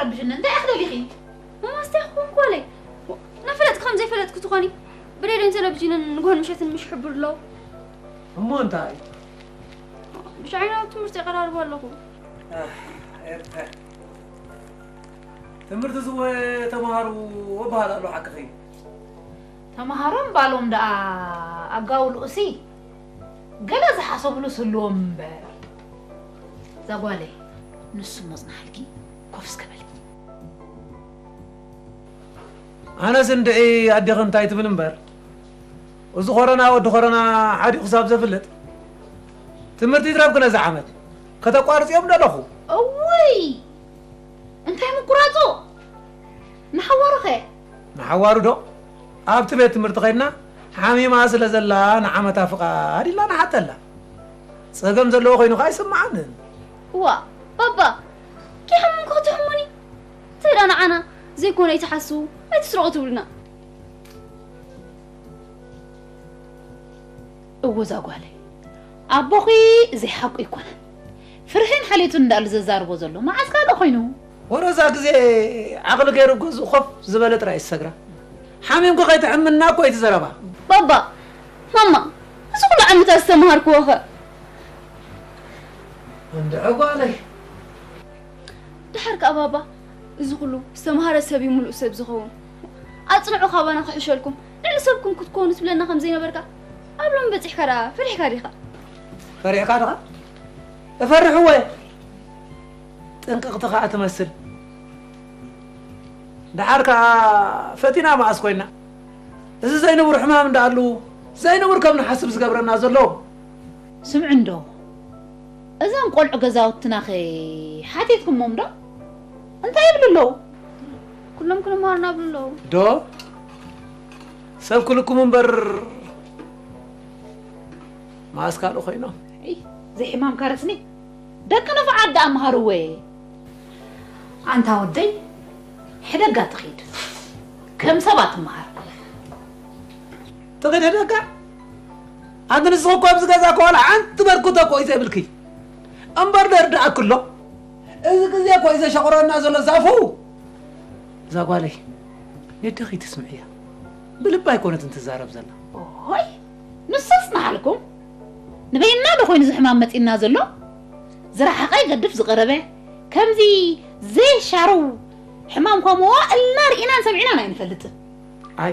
ረብሽኒ እንታይ ኣኽደሊኺ? መማስቲ ክኾን ኳለይ። ናፈለጥክ ከም ዘይፈለጥክ ትኾኒ። ብሬድዮን ቴሌቪዥንን ንግሆን ምሸትን ምሽ ሕብር ኣለዉ። እሞ እንታይ? ብሻዕና ትምህርቲ የቀራርቡ ኣለኹ። ትምህርቲ ዝወ ተምሃሩ ወበሃል ኣሎ ሓቅኺ። ተምሃሮም ባሎም ደኣ ኣጋውልኡሲ ገለ ዝሓሰብሉ ስልዎም እምበር። ዛጓለይ ንሱ መጽናሓልኪ ኮፍ እስከበል። ኣነስ እንድዒ ኣዴኺ እንታይ ትብል እምበር፣ እዚ ኾረና ወዲ ኾረና ሓዲኡ ክሳብ ዘፍልጥ ትምህርቲ ይትረፍኪ ነዚ ዓመት ከተቋርጽዮም ደለኹ። እውይ እንታይ ምቁራጹ ንሓዋሩኸ? ንሓዋሩ ዶ ኣብቲ ቤት ትምህርቲ ኸይድና ሓሚማ ስለ ዘላ ንዓመታ ፍቓድ ኢልና ንሓተላ። ጸገም ዘለዎ ኾይኑ ኸኣ ኣይስምዓንን። እዋ ባባ ኪሕሙን ክትሕሙኒ እንታይ ደኣ ንዓና ዘይኮነ ኣይትሓስዉ ኣይትስረቑ ትብሉና። እወ ዛጓለይ ኣቦኺ ዘይሓቁ ኣይኮነን። ፍርሕን ሓልዮትን እንዳሉ ዘዛርቦ ዘሎ መዓስ ካልእ ኮይኑ? ወረዛ ግዜ ዓቕሊ ገይሩ ገዝኡ ኮፍ ዝበለ ጥራይ ይሰግራ። ሓሚምኪ ከይትሕምና እኮ እዩ ዝዘረባ። ባባ ማማ እዚ ኩሉ ዓመታት ዝተምሃርክዎ ኸ? እንድዒ ጓለይ። ድሓር ከኣ ባባ እዚ ኩሉ ዝተምሃረ ሰብ እዩ ምሉእ ሰብ ዝኸውን። ኣጽንዑ ካባና ክሕሸልኩም ልዕሊ ሰብኩም ክትኮኑ ትብለና ከም ዘይነበርካ ኣብ ሎሚ በጺሕካ ደኣ ፈሪሕካ ዲኻ? ፈሪሕካ ዲኻ? እፈርሕዎ እየ። ጥንቅቕቲ ከኣ ትመስል። ደሓር ከኣ ፈቲና መኣስ ኮይና። እዚ ዘይንቡር ሕማም እንዳኣሉ ዘይንቡር ከም ንሓስብ ዝገብረና ዘሎ። ስምዒ እንዶ እዞም ቆልዑ ገዛውትናኸ ሓቲትኩሞም ዶ? እንታይ ይብሉ ኣለዉ? ኩሎም ክንምሃር ናብሉ ኣለዉ። ዶ ሰብ ክልኩም እምበር ማእስ ካልእ ኮይኖም። እይ፣ ዘይሕማም ካረስኒ ደቂ ንፉዓት ደኣ መሃርዎ። ኣንታ ወደይ ሕደጋ ትኺድ ከም ሰባት ትመሃር። ትኺድ ሕደጋ ኣንቲ ንስኺ እኮ ኣብዚ ገዛ ከዋላ ሓንቲ በርኩተ እኮ እዩ ዘይብልኪ እምበር ደርድኣክሎ። እዚ ግዜ እኮ እዩ ዘሸቑረና ዘሎ ዛፉ። እዛ ጓለይ ንድኺ ትስምዕያ ብልባ ኣይኮነትን ትዛረብ ዘላ። ኦሆይ ንሱስ ንዓልኩም ንበይና ዶ ኮይኑ ዝሕማም መጺና ዘሎ? ዝረሓቐ ይገድፍ ዝቐረበ ከምዚ ዘይሻረው ሕማም ከምዋ እልና ርኢናን ሰሚዕናን ኣይንፈልጥን። ኣይ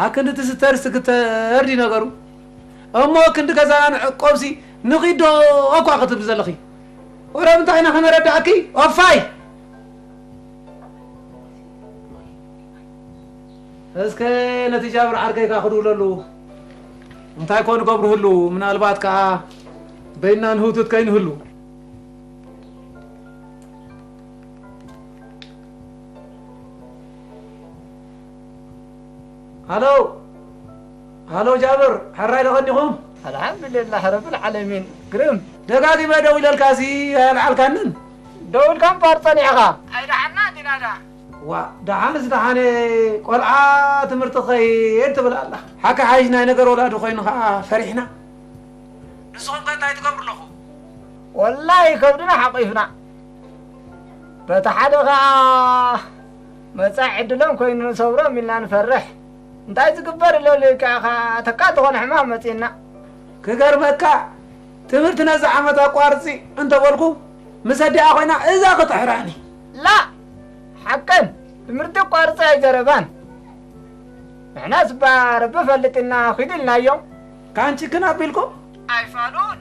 ኣክንዲ ትስተርስ ክተርዲ ነገሩ እሞ ክንዲ ገዛና ንዕቆብሲ ንኺዶ እኳ ክትብሊ ዘለኺ ወረ ምንታይ ኢና ከነረዳእኪ ኦፋይ። እስከ ነቲ ጃብር ዓርከይካ ክድውለሉ እንታይ ኮን ገብሩ ህሉ ምናልባት ከኣ በይና ንህውትት ከይንህሉ። ሃሎ ሃሎ ጃብር፣ ሕራይ ዶ ቀኒኹም? ኣልሓምዱሊላህ ረብል ዓለሚን። ግርም። ደጋጊመ ደዊለልካ ሲ ኣያልዓልካንን? ደዊልካ እምባር ጸኒሕኻ። ኣይደሓና እንዲና ዳ። ዋ ደሓንስ ደሓነ። ቆልዓ ትምህርቲ ኸይድ ትብል ኣላ። ሓቂ ሓይሽ ናይ ነገር ወላዲ ኾይኑ ኸዓ ፈሪሕና። ንስኹም ከ እንታይ ትገብሩ ኣለኹ? ወላሂ ከብድና ሓቒፍና። በቲ ሓደ ኸዓ መጻኢ ዕድሎም ኮይኑ ንሰብሮም ኢልና ንፈርሕ። እንታይ ዝግበር ኢሎ ልክዕኻ ተካ ዝኾነ ሕማም መጺእና። ክገርመካ ትምህርቲ ነዚ ዓመት ኣቋርጺ እንተበልኩ ምስ ኣዲኣ ኮይና እዛ ክጥሕራኒ። ላ ሓቀን ትምህርቲ ኣቋርጺ ኣይዘረባን። ንሕናስ እባ ረቢ ፈልጥ ኢልና ኺዱ ኢልናዮም። ካንቺ ክን ኣቢልኩም ኣይፋሉን።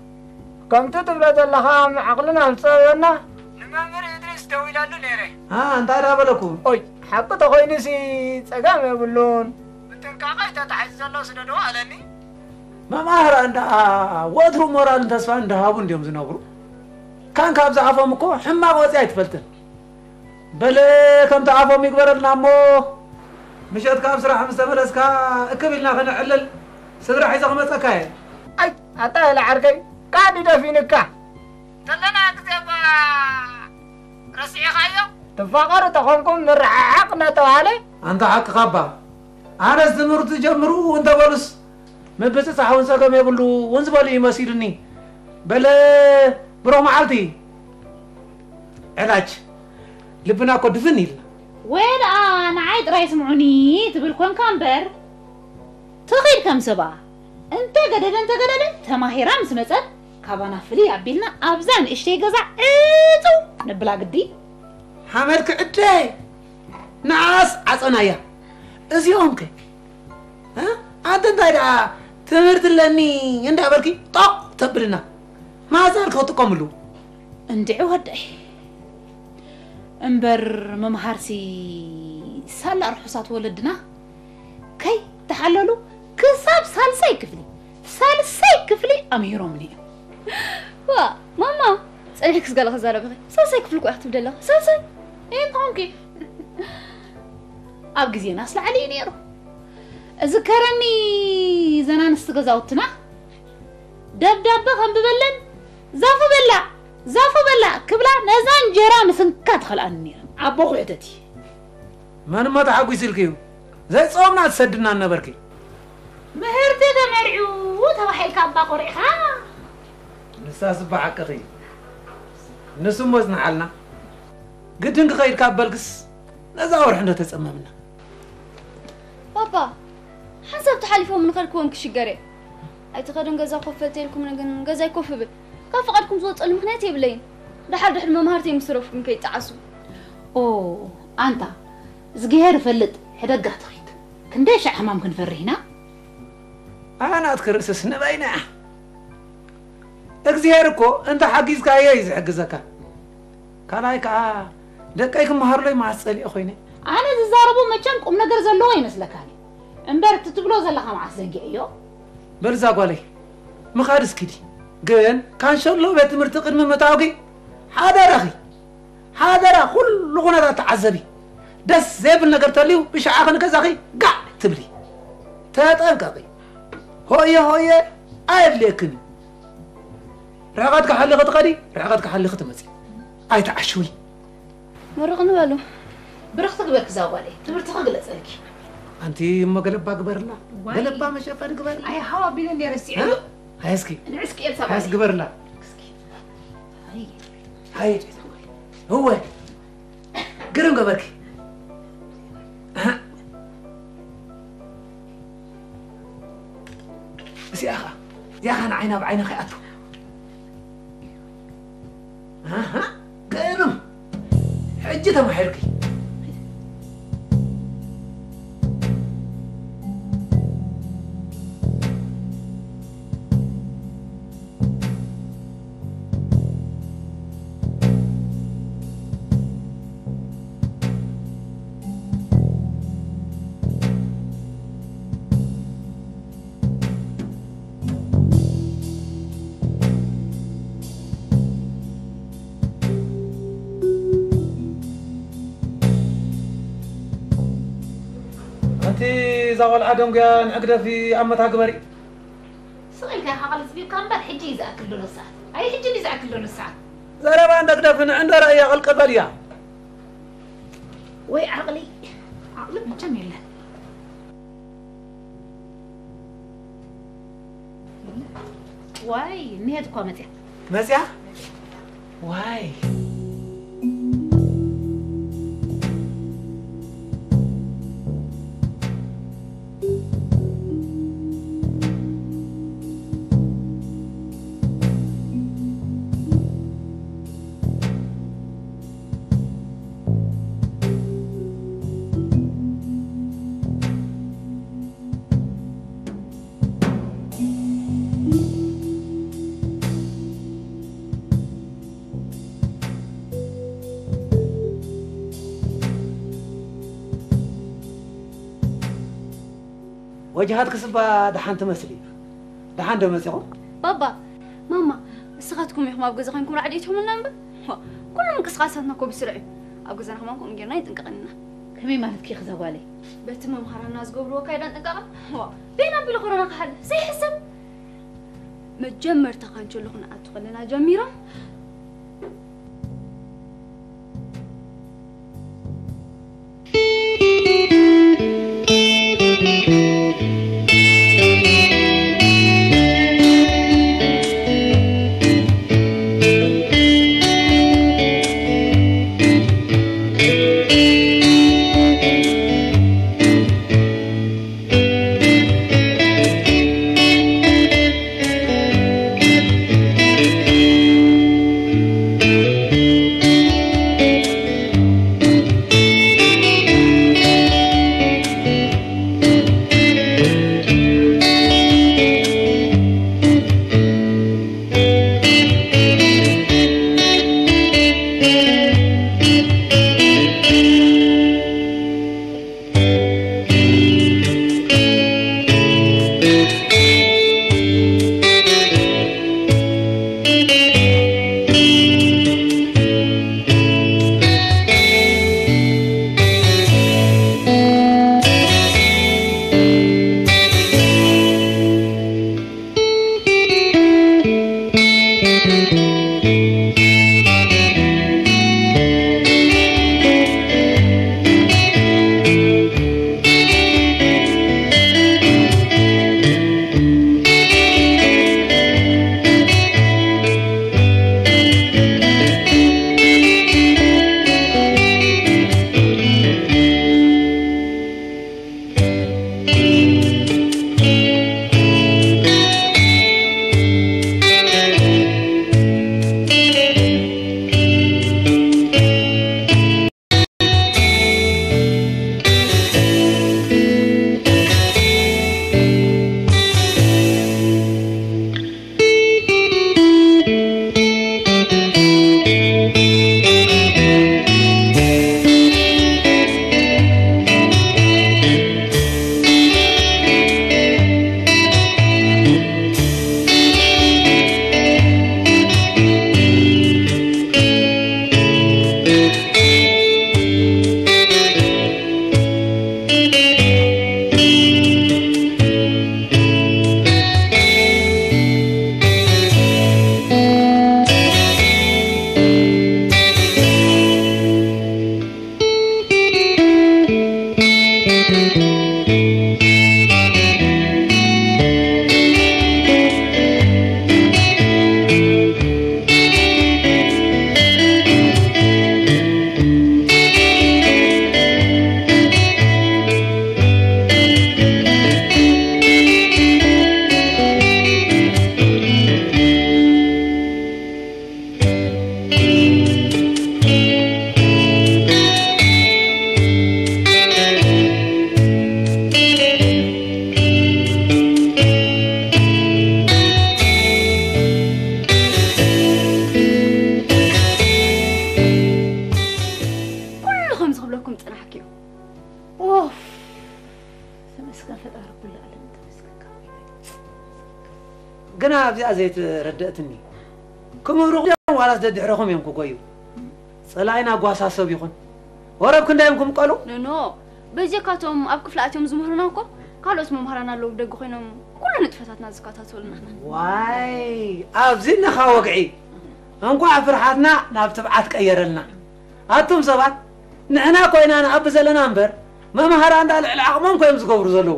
ከምቲ ትብሎ ዘለኻ ዓቕልና ኣምፀወና። ንመምህር እድሪስ ደዊለሉ ነይረ። ኣ እንታይ ዳበለኩም? ኦይ ሓቂ ተኾይኑሲ ጸገም የብሉን። ብጥንቃቐ እዩ ተታሒዙ ዘሎ ስደድዎ ኣለኒ። መማህራን ደኣ ወትሩ ሞራልን ተስፋን እንዳሃቡ እንድዮም ዝነብሩ። ካን ካብ ዝኣፎም እኮ ሕማቕ ወፂኣ ኣይትፈልጥን። በለ ከምቲ ኣፎም ይግበረልና እሞ ምሸት ካብ ስራሕ ምስ ተመለስካ እክብ ኢልና ከነዕልል ስድራ ሒዘ ክመፀካ እየ። ኣይ ኣታ ኢለ ዓርከይ ካዲ ደፊንካ። ተለና ግዜ እባ ረሲዕኻዮ? ትፋቐሩ ተኾንኩም ንረሓሓቕ እናተባህለ። ኣንታ ሓቅኻ እባ ኣነስ ትምህርቲ ጀምሩ እንተበሉስ ምብፅፃሕ እውን ፀገም የብሉ እውን ዝበሉ እዩ መሲሉኒ። በለ ብሩኽ መዓልቲ ዕላጅ። ልብና እኮ ድፍን ኢልና። ወይ ደኣ ንዓይ ጥራይ ስምዑኒ ትብል ኮንካ እምበር፣ ትኺድ ከም ሰብኣ እንተ ገደደ እንተ ገደደ ተማሂራ ምስ መጸት፣ ካባና ፍልይ ኣቢልና ኣብዛ ንእሽተይ ገዛ ዕጽው ነብላ ግዲ። ሓመድ ክዕደ ንዓስ ዓጸናያ። እዚኦም ከ? እ? ኣንቲ እንታይ ደኣ ትምህርቲ ኣለኒ እንዳበልኪ ጦቕ ተብልና? ማእዛር ክትጥቀምሉ። እንድዒ ወደይ። እምበር መምሃርሲ ሳላ ርሑሳት ወለድና ከይተሓለሉ ክሳብ ሳልሳይ ክፍሊ፣ ሳልሳይ ክፍሊ ኣምሂሮምኒ እዮም። ዋ፣ ማማ፣ ጸኒሕክስ ገለ ክዛረብ ኢኺ። ሳልሳይ ክፍሊ እኮ ኢኺ ትብሊ ኣለኺ። ሳልሳይ? እንታይ ኾንኪ? ኣብ ግዜናስ ላዕሊ እዩ ነይሩ። እዝከረኒ፣ ዘን ኣንስቲ ገዛውትና ደብዳበ ከንብበለን፣ "ዛፉ በላዕ፣ ዛፉ በላዕ" ክብላ ነዛ እንጀራ ምስንካት ይኸልኣኒ ነይረን። ኣቦ ኩሕተቲ። መን እሞ ተሓጒስልኪ እዩ? ዘይጾምና ትሰድና ነበርኪ። ምህርቲ ተመርዕዩ ተባሂልካ እባ ኮሪዕኻ። ንሳስ እባ ሓቅኺ። ንሱ እሞ ጽንሓልና። ግድን ክኸይድ ካብ በልክስ ነዛ ወርሒ እንዶ ተጸመምና። ባባ፣ ሓንሳብ ተሓሊፎም ንኸድክዎም ክሽገር እየ። ኣይትኸድን ገዛ ኮፍ በል ተይልኩምኒ ግን ገዛይ ኮፍ እብል። ካብ ፍቓድኩም ዝወጸሉ ምኽንያት የብለይን። ደሓር ድሕሪ መምሃርተይ ምስ ረፍኩም ከይጠዓሱ። ኦ፣ ኣንታ፣ እዝግሄር ይፈልጥ፣ ሕደጋ ትኺድ። ክንደይ ሻዕ ሕማም ክንፈርህ ኢና? ኣናትኪ ርእስስ ንበይና እያ። እግዚኣብሔር እኮ እንተ ሓጊዝካዮ እዩ ዝሕግዘካ። ካልኣይ ከኣ ደቀይ ክመሃሩለይ መዓስ ጸሊኤ ኮይነ። ኣነ ዝዛረቦ መቸም ቁም ነገር ዘለዎ ይመስለካኒ። እምበር እቲ ትብሎ ዘለኻ መዓስ ዘንጊዐዮ? በል እዛ ጓለይ፣ ምኻድ እስኪዲ። ግን ካንሸሎ ቤት ትምህርቲ ቅድሚ ምእታውኪ ሓደራኺ፣ ሓደራ ኩሉ ኩነታት ተዓዘቢ። ደስ ዘይብል ነገር ተልዩ ብሽዓኺ ንገዛኺ ጋዕ ትብሊ። ተጠንቀቒ። ሆየ ሆየ ኣየድልየክን እዩ። ርሕቐት ክሓልኺ ትኸዲ፣ ርሕቐት ክሓልኺ ትመጺ። ኣይትዓሽዊ። መርቕኒ በሉ። ብርኽቲ ግበርኪ እዛ ጓለይ፣ ትምህርትኺ ግለጸልኪ። ኣንቲ እሞ ገለባ ግበርላ። ዋይ። ገለባ መሸፈኒ ግበርላ። ኣይ፣ ሃው ኣቢለኒ ረሲዐ። ሃ? ሃይ እስኪ። ንዕስኪ ኤልሳ ሃይ እስኪ ጓለይ። ግበርላ። እስኪ። ሃይ። ሃይ። እወ። ግርም ገበርኪ። ኣሃ። እዚኣ ኸኣ፣ እዚኣ ኸኣ ንዓይና ብዓይና ከይኣቱ። ኣሃ፣ ግርም። ሕጂ ተማሒርኪ። ኣንቲ እዛ ቆልዓ ደንጉያ ንሕግደፊ ኣብ መታ ግበሪ። ስቕ ኢልካ ኢኻ ቃል ጽቢብካ እምበር፣ ሕጂ እዩ ዝኣክል ዘሎ ሰዓት። ኣይ፣ ሕጂ ድዩ ዝኣክል ዘሎ ሰዓት? ዘረባን ደግደፍን ዕንደረ እያ፣ ቅልቅል በልያ። ወይ ዓቕሊ፣ ዓቕሊ መቸም የለን። ዋይ፣ እኒሄት እኳ መጽያ። መጽያ? ዋይ። ወጅሃትክስ እባ ደሓን ትመስሊ። ደሓን ዶ መጺኹም? ባባ፣ ማማ፣ ንስኻትኩም ኢኹም ኣብ ገዛ ኮይንኩም ራዕዲ ኢትኹምልና እምበር። ዋ፣ ኩሉ ምንቅስቓሳትና እኮ ብስሩዕ እዩ። ኣብ ገዛና ከማን ከምኡ ጌርና ኣይንጥንቀቕን ኢና። ከመይ ማለትኪ ኢኺ እዛ ጓለይ? በቲ መምሃራንና ዝገብርዎ ኣካይዳን ጥንቃቐን፣ ዋ፣ በየን ኣቢሉ ኮሮና ክሓልፍ ዘይሕሰብ። መጀመርታ ካንቸሎ ክንኣቱ ከለና ጀሚሮም። ኩሉ ከምዚ ክብለኩም ዝጸናሕክዮ። ኦፍ! ተመስገን ፈጣሪ ኩሉ ዓለም፣ ተመስገን። ግና ኣብዚኣ ዘይትረደእትኒ፣ ክምህሩኹም ድዮም ዋላስ ደድሕረኹም እዮም ክጎዩ? ጸላኢና ጓሳ ሰብ ይኹን። ወረብ ክንዳዮም ክምቀሉ? ኖኖ፣ በጀካቶም ኣብ ክፍሊ ኣትዮም ዝምህሩና እኮ፣ ካልኦት መምሃራን ኣለዉ ብደገ ኮይኖም ኩሉ ንጥፈታትና ዝከታተሉና። ዋይ፣ ኣብዚ እነኻ ወግዒ። እንኳዕ ፍርሓትና ናብ ትብዓት ቀየረልና። ኣቱም ሰባት፣ ንሕና ኮይና ንኣቢ ዘለና እምበር፣ መምሃራን ደኣ ልዕሊ ዓቕሞም ኮይኖም ዝገብሩ ዘለዉ።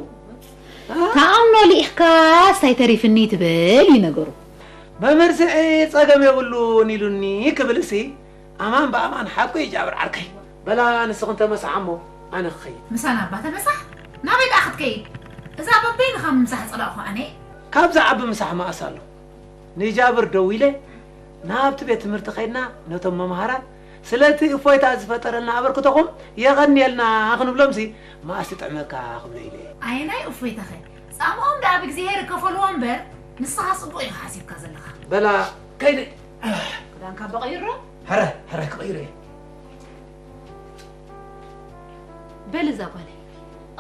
እ? ተኣምኖ ልኢኽካስ ኣይተሪፍኒ ትብል እዩ ነገሩ። መምህር ስዒድ ጸገም የብሉን ኢሉኒ ክብል እሲ፣ ኣማን ብኣማን ሓቁ እዩ ጃብር ዓርከይ። በላ ንስኽን ተመሳሓ እሞ ኣነ ክኸይድ። ምሳና እባ ተመሳሕ? ናበይ ደኣ ክትከይድ? እዛ በበይንኻ ምምሳሕ ጸላእኹ ኣነ? ካብዛ ዓቢ ምሳሕ መኣስ ኣሎ? ንጃብር ደዊለ፣ ናብቲ ቤት ትምህርቲ ከይድና ነቶም መምሃራን ስለቲ እፎይታ ዝፈጠረልና ኣበርክቶኹም የቐንየልና ክንብሎምሲ፣ መኣስ ይጥዕመካ ክብሎ ኢለ እየ። ኣየናይ እፎይታኸ? ጻምኦም ደኣ ብእግዚኣብሄር ይከፈልዎ እምበር፣ ንስኻ ጽቡቕ ኢኻ ሓሲብካ ዘለኻ። በላ፣ ከይደ። ክዳንካ በቐይሮ? ሕረ፣ ሕረ ክቕይሮ እየ። በሊ እዛ ጓለይ፣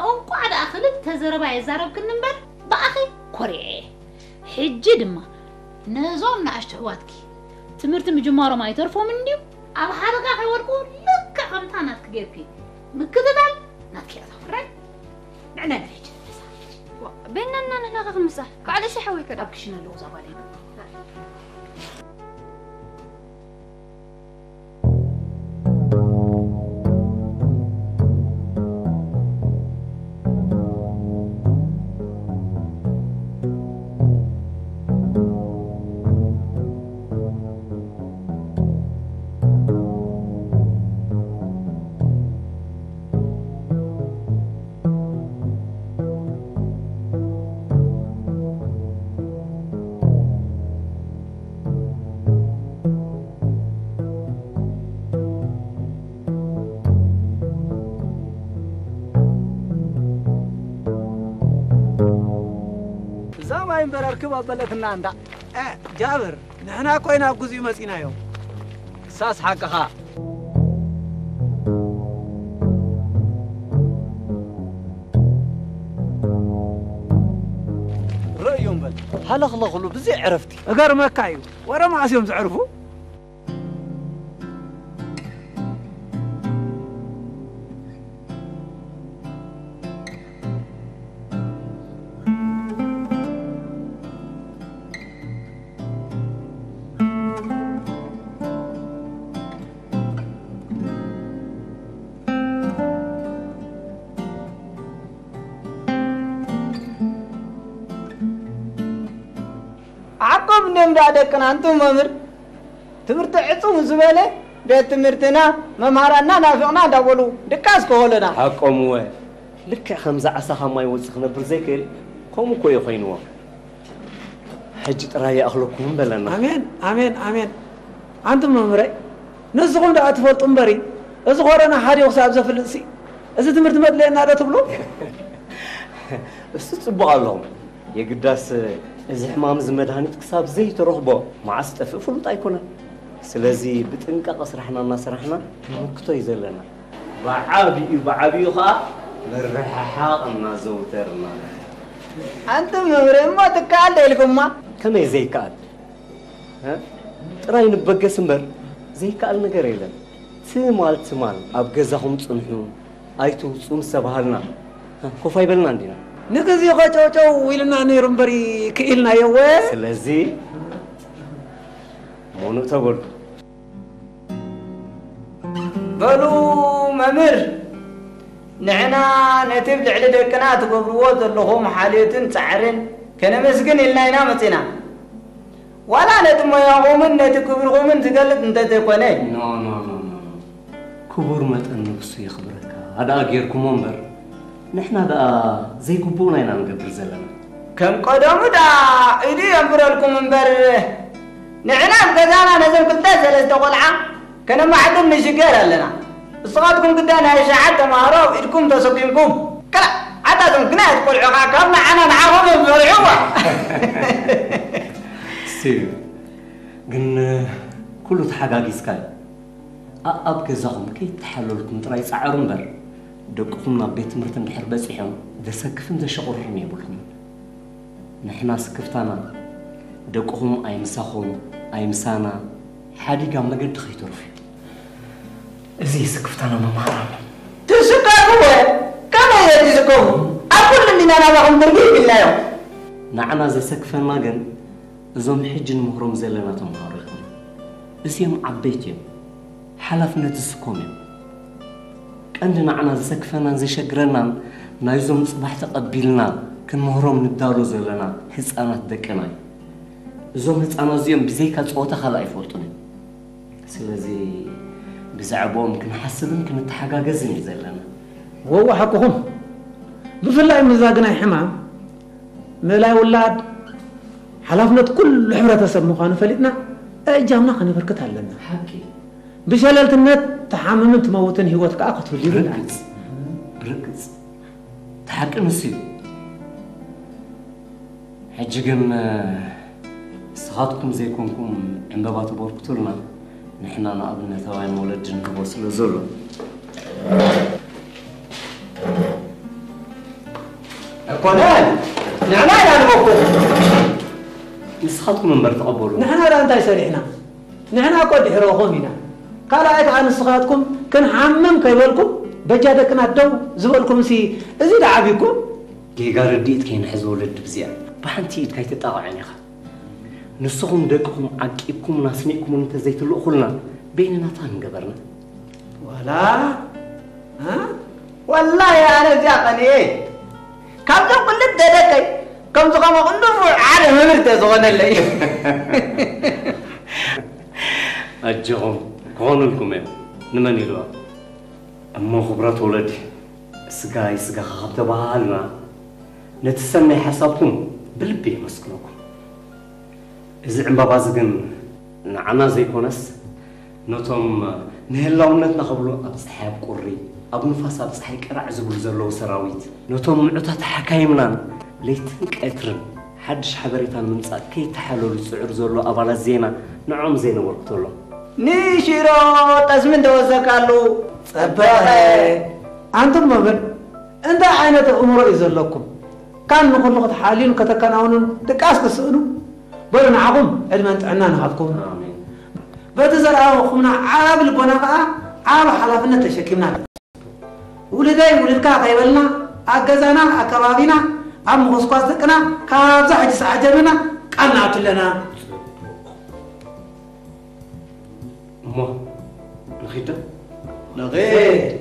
እንቋዕ ደኣ ክልተ ዘረባ የዛረብክኒ እምበር፣ ብኣኺ ኮሪዐ እየ። ሕጂ ድማ ነዞም ንኣሽቱ ኣሕዋትኪ ትምህርቲ ምጅማሮም ኣይተርፎምን ድዩ? ኣብ ሓደጋ ከይወድቁ ልክዕ ከምታ ናትኪ ጌርኪ ምክትታል ናትኪ እያ ተኽፍረይ። ንዕና ንሕጂ ንመሳ። ዋ፣ በይንና ንሕና ከ ክንምሳሕ? ባዕለይ ሻሂ ወይ ከዳ? ኣብ ክሽነ ኣለዉ እዛ ጓለይ። እዛ ማይ እምበር ኣርክብ ኣበለትና እንዳ። እ፣ ጃብር፣ ንሕና እኮ ኢና ኣብ ግዚኡ መጺናዮ። እሳስ ሓቅኻ። ርእዮም በል። ሃ፣ ኣለኽለኽሉ ብዘይ ዕረፍቲ። እገርመካ እዩ። ወረ መዓስ እዮም ዘዕርፉ? ዓቆም እንድዮም ደኣ ደቅና፣ ኣንቱም መምህር። ትምህርቲ ዕጹ ምስ ዝበለ፣ ቤት ትምህርትና፣ መምሃራንና ናፊቕና እንዳበሉ ድቃስ ከበሉና። ሓቆም እወ። ልክዕ ከምዚ ዓሳ ካብ ማይ ወጺ ክነብር ዘይክእል፣ ከምኡ እኮ እዩ ኮይንዎ። ሕጂ ጥራይ ይኣኽለኩም በለና። ኣሜን፣ ኣሜን፣ ኣሜን። ኣንቱም መምህረይ፣ ንስኹም ደኣ ትፈልጡ እምበሪ፣ እዚ ኮሮና ሓዲኡ ክሳብ ዘፍልጥሲ፣ እዚ ትምህርቲ መድለየና ዶ ትብሉ? እሱ ጽቡቕ ኣለኹም። የግዳስ እዚ ሕማም እዚ መድሃኒት ክሳብ ዘይተረኽቦ መዓስ ዝጠፍእ ፍሉጥ ኣይኮነን። ስለዚ ብጥንቃቐ ስራሕና እናሰራሕና ንምክቶ እዩ ዘለና። ብዓቢኡ ብዓቢኡ ኸኣ ምርሕሓቕ እናዘውተርና። ኣንቱም መምህረይ እሞ ትከኣል ዶ ኢልኩማ? ከመይ ዘይከኣል? እ? ጥራይ ንበገስ እምበር ዘይከኣል ነገር የለን። ትማል ትማል ኣብ ገዛኹም ጽንሑ ኣይትውጹ ምስ ተባሃልና፣ እ፣ ኮፍ ኣይበልናን ዲና? ንግዜኡ ኸ ጨውጨው ኢሉና ነይሩ እምበር ክኢልናዮ እወ። ስለዚ፣ ሞኑእ ተበሉ። በሉ መምህር፣ ንሕና ነቲ ኣብ ልዕሊ ደቅና ትገብርዎ ዘለኹም ሓልዮትን ጻዕርን ከነመስግን ኢልና ኢና መጺና። ዋላ ነቲ ሞያኹምን ነቲ ክብርኹምን ዝገልጽ እንተዘይኮነ። ኖ፣ ኖ፣ ኖ፣ ኖ፣ ኖ። ክቡር መጠን ንጉሱ የኽብረካ። ኣድኣ ጌርኩሞ እምበር፣ ንሕና ደኣ ዘይግቡእና ኢና ንገብር ዘለና። ከም ቀደሙ ደኣ ኢዱ የንብረልኩም እምበር፣ ንሕና ኣብ ገዛና ነዞም ክልተ ሰለስተ ቆልዓ ከነማዕብል ንሽገር ኣለና። ንስኻትኩም ግዳ ናይ ኣሽሓት ተማሃሮ ኣብ ኢድኩም ተሰኪምኩም። ከላ፣ ኣታ እዞም ግናያት ቆልዑ ኸኣ ካብ ንዓና ንዓኹም እዮም ዝበልዕዋ። እስቲ ግን ኩሉ ተሓጋጊዝካ እዩ። ኣኣብ ገዛኹም ከይተሓለልኩም ጥራይ ጸዓሩ እምበር፣ ደቅኹም ናብ ቤት ትምህርቲ እንድሕር በጺሖም ዘሰክፍን ዘሸቑርርን የብልኩምን። ንሕና ስክፍታና ደቅኹም ኣይምሳኹም ኣይምሳና ሓዲግ ኣብ መገዲ ከይተርፉ እዩ። እዚ እዩ ስክፍታና መምህራን። ትስከፉ ወ? ከመይ ኢለ ትስከፉ? ኣብ ኩሉ እንዲና ናባኹም ድርቢ ይብልናዮ። ንዓና ዘሰክፈና ግን እዞም ሕጂ ንምህሮም ዘለና ተምሃሮ ይኹኑ። እዚኦም ዓበይቲ እዮም። ሓላፍነት ዝስኮም እዮም። ቀንዲ ንዓና ዘሰክፈናን ዘሸግረናን ናይዞም ጽባሕ ተቐቢልና ክንምህሮም ንዳሎ ዘለና ህጻናት ደቅና እዩ። እዞም ህጻናት እዚኦም ብዘይካ ጸወታ ካልእ ኣይፈልጡን እዮም። ስለዚ ብዛዕባኦም ክንሓስብን ክንተሓጋገዝን እዩ ዘለና። ወዎ ሓቅኹም። ብፍላይ ምስዛ ግናይ ሕማም ምእላይ ውላድ ሓላፍነት ኩሉ ሕብረተሰብ ምዃኑ ፈሊጥና እጃምና ከነበርክት ኣለና። ሓቂ። ብሸለልትነት ትሓምምን ትመውትን ህይወት ከኣ ክትህሉ ይብላ። ብርግጽ፣ ብርግጽ። እቲ ሓቂ ንሱ እዩ። ሕጂ ግን ንስኻትኩም ዘይኮንኩም ዕምበባ ተበርክቱልና፣ ንሕና ንኣብነታውያን ወለዲ ንህቦ ስለ ዘሎ። ኣይኮነን፣ ንሕና ኢና ንበኩ። ንስኻትኩም እምበር ተቐበሉ። ንሕና ደኣ እንታይ ሰሪሕና? ንሕና እኮ ድሕረኹም ኢና። ካልኣይ ከኣ ንስኻትኩም ክንሓምም ከይበልኩም በጃ ደቅና ደው ዝበልኩምሲ እዚ ደኣ ዓቢኩም። ጌጋ ርድኢት ከይንሕዝ ወለዲ ብዚኣ ብሓንቲ ኢድካ ኣይትጣቕዐን ኢኻ። ንስኹም ደቅኹም ዓቂብኩምና ኣስኒቕኩምን እንተዘይትልእኹልና በይንና ታይ ምገበርና? ዋላ፣ እ? ወላሂ ኣነ እዚኣ ቀንየ። ካብዞም ክልተ ደቀይ ከምዚ ከመ ክንዱ ሓደ መምህር ተዝኾነለይ። ኣጆኹም፣ ክኾኑልኩም እዮም። ንመን ኢልዋ? እሞ ክቡራት ወለዲ፣ ስጋይ ስጋኻ ካብ ተባሃሃልና፣ ነቲ ሰናይ ሓሳብኩም ብልቢ የመስግነኩም። እዚ ዕምባባ እዚ ግን ንዓና ዘይኮነስ፣ ነቶም ንህላውነትና ክብሉ ኣብ ጸሓይ ኣብ ቁሪ፣ ኣብ ንፋስ ኣብ ጸሓይ ቅራዕ ዝብሉ ዘለዉ ሰራዊት፣ ነቶም ምዑታት ሓካይምናን ለይትን ቀትርን ሓድሽ ሓበሬታ ንምምጻእ ከይተሓለሉ ዝጽዕሩ ዘለዉ ኣባላት ዜና፣ ንዕኦም ዜና ወርክተሎም። ንሽሮ ጠስሚ እንተወሰካሉ ጸበቐ። ኣንቱም መምህር፣ እንታይ ዓይነት ኣእምሮ እዩ ዘለኩም? ካን ንኹሉ ክትሓልዩን ከተከናውኑን ድቃስ ክትስእኑ፣ በሉ ንዓኹም ዕድመን ጥዕናን ይሃብኩም። በቲ ዘርኣኹምና ዓቢ ልቦና ከኣ ዓቢ ሓላፍነት ተሸኪምና ኣለና። ውልደይ ውልድካ ከይበልና ኣብ ገዛና፣ ኣብ ከባቢና፣ ኣብ ምኹስኳስ ደቅና ካብዛ ሕጂ ሰዓት ጀሚርና ቃል ንኣቱ ኣለና። እሞ ንኺድ ዶ? ንኺድ።